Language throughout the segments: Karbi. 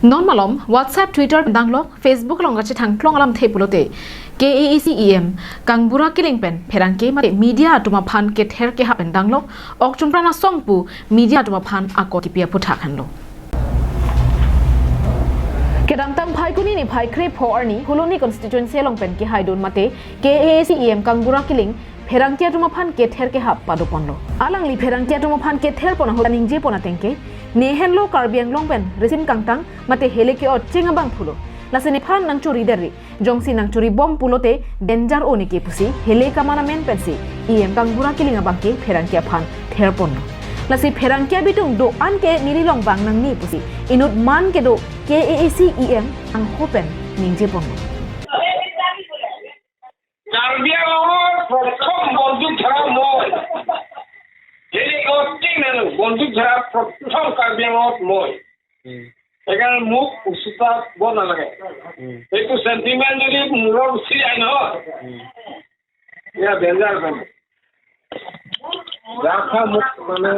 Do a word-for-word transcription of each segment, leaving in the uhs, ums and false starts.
Non malom WhatsApp, Twitter pen danglok, Facebook along kachethang klong alamthe pulote K A A C E M Kangbura Killing pen pherangke mate media atum aphan kether kehap pen danglok, ok Chompran asong pu media atum aphan akoi kipi aputhak henlo. Kedamtang Phaikuni niphai krepho arni Phuloni constituency along pen kehaidun mate K A A C E M Kangbura Killing pherangke atum aphan kether kehap padoponlo. Alangli pherangke atum aphan kether pon ahut ningje pon atengke, ne henlo Karbi Anglong pen risim kangtang mate hele ke-ot cheng abang pulo. Lasi nephan nangchori deri, jongsi nangchori bom pulote danger o neke pusi hele kaman amen pensi E M Kangbura Killing abangke pherangke aphan ther ponlo. Lasi pherangke abitung do-an ke neli along vang nangne pusi inut man kedo K A A C E M angho pen ningje ponlo. Karbi আংলঙৰ প্ৰথম বন্দুক ধৰা মই। হেলিকপ্টাৰ বন্দুক ধৰা প্ৰথম কাৰ্বি আংলঙত মই। সেইকাৰণে মোক উচুপাব নালাগে। এইটো চেণ্টিমেণ্ট যদি মূৰত উঠি যায় নহয়, এয়া ডেঞ্জাৰ মানে। গাঁওখা মোক মানে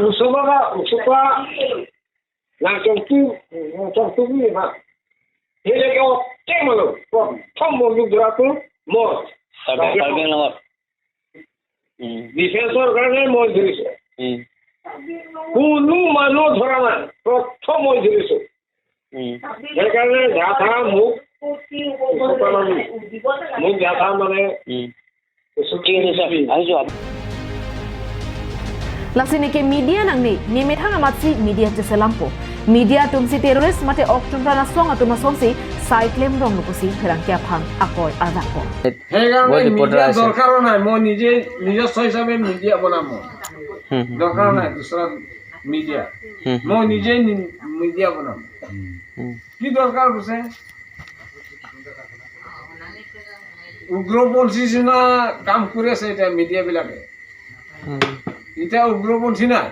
উচুপা, উচুপা নাচকটো, নাচকটো বুলি ভাব। হেলিকপ্টাৰ প্ৰথম বন্দুক ধৰাটো মই। কাৰ্বি, কাৰ্বি আংলঙত। উম। ডিফেন্সৰ কাৰণে মই ধৰিছো। উম। কোনো মানুহ ধৰা নাই, প্ৰথম মই ধৰিছো। উম। সেইকাৰণে গাথা মোক, মোক গাথা মানে উম। ঠিক আছে, ছাৰ। আহিছো। Lasi neke media nangne, ne methang amatsi media cheselampo. Media atumsi terrorist mate ok Chompran asong atum asongsi sai klem rong lo pusi pherangke aphan akoi arvakpo. সেইকাৰণে বহুত ৰিপৰ্টাৰ মিডিয়া আছে। দৰকাৰ নাই, মই নিজে, নিজস্ব হিচাপে মিডিয়া বনাম মই। হুম, হুম। দৰকাৰ নাই দুচৰা মিডিয়া। হুম, হুম, মই হুম। নিজে নি-, মিডিয়া বনাম। হুম। কি দৰকাৰ হৈছে? উগ্ৰপন্থী নিচিনা কাম কৰি আছে এতিয়া মিডিয়া বিলাকে। উম। এতিয়া উগ্ৰপন্থী নাই,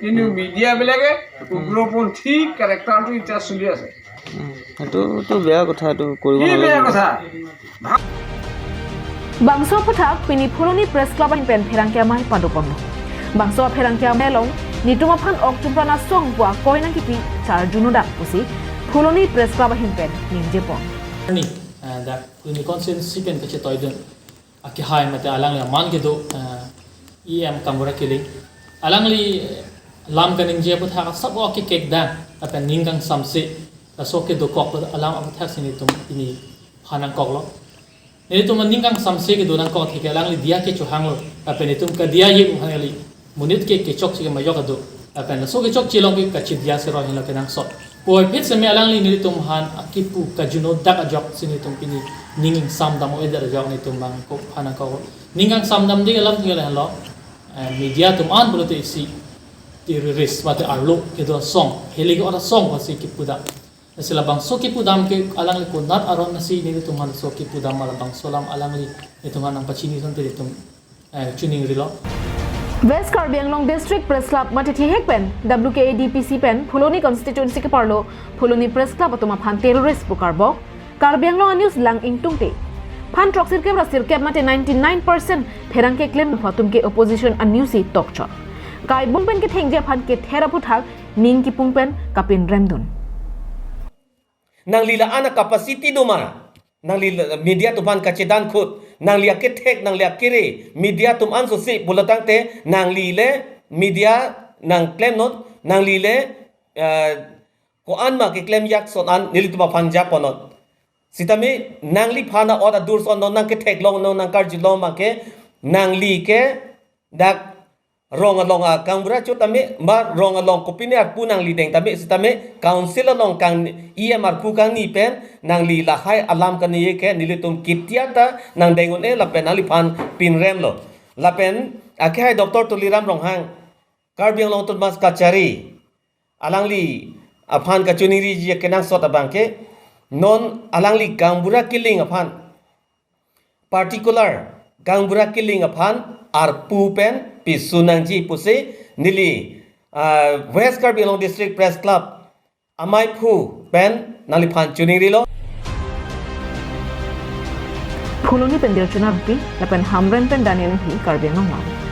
কিন্তু উম। মিডিয়া বিলাকে উম। উগ্ৰপন্থী কেৰেক্টাৰটো এতিয়া চলি আছে। উম, সেইটোতো বেয়া কথা, এইটো কৰিব কি নালাগে। বেয়া কথা? Bangso aputhak pini Phuloni Press Club ahin pen pherangke amei padoponlo. Bangso pherangke amei along nelitum aphan ok Chompran asong pu akoi nangkipi charjuno dak pusi Phuloni Press Club ahin pen ningjepon. Arni, eh, dak Phuloni constituency pen kachetoidun akehai mate alangli aman kedo, eh, E M Kangbura Killing. Alangli, eh, lam kaningje aputhak asap o kekek dang, lapen ning kangsamse, laso kedokok alam aputhak si nelitum pini phan nangkoklo. Nelitum ning kangsamse kedo nangkok thike alangli diya kechohanglo, lapen nelitum kadiya ye buhan kali. Monit ke kechokche ke majok ado. Lapen laso kechokche along ke kachidiya sero henlo kenangsot. Puvoiphit seme alangli nelitum aphan akipu kajuno dak ajok si nelitum pini ning ingsamdam o-edet ajok nelitum bang ko aphan nangkok. Ning kangsamdamde alam ke lahenlo, eh, media atum an pulote isi terrorist mate arlo kedo asong, heli ke-ot asong pusi kipudam. Lasi labangso kipudam ke alangli konat aron nasi nelitum aphan laso kipudam labangso alam alangli nelitum aphan nangpachini asonte nelitum, eh, chiningrilo. West Karbi Anglong District Press Club mate thihek pen W K A D P C pen Phuloni constituency keparlo Phuloni Press Club atum aphan terrorist pu karbok. Karbi Anglong a-news lang ingtungte. Phan throksirkep ra sirkep mate ninety-nine percent pherangke klem atum ke opposition a-news si tokchot. Kaibung pen kethengji aphan kether aputhak ning kipung pen kapinremdun. Nangli la-an a-capacity do ma? Nangli la-, media atum aphan kachedan khut. Nangli akethek, nangli akere, media atum an sosi pulo tangte, nangli le media nangklemnon, nangli le, eh, ko-an ma keklem yak son an nelitum aphan japonnon. Sitame nangliphan a-ot adur son non nangkethek longnon, nangkarjulong abangke, nangli ke dak rong along a-Kangbura chot tame, ma rong along kopine arpu nangli deng tame, sitame council along kang E M arpu kangni pen, nangli lahai alam kani ke nelitum kitia ta nangdeng un-e lapen nangliphan pinremlo. Lapen akehai Doctor Tuliram Ronghang, Karbi Anglong Autonomous Kachari, alangli aphan kachiningriji kenangsot abangke, non alangli Kangbura Killing aphan, particular Kangbura Killing aphan arpu pen pisun nangji pusi neli, ah, West Karbi Anglong District Press Club amaiphu pen nangliphan chiningrilo. Phuloni pen Dirchuna Rongpi, lapen Hamren pen Daniel Enghi, Karbi Anglong Live.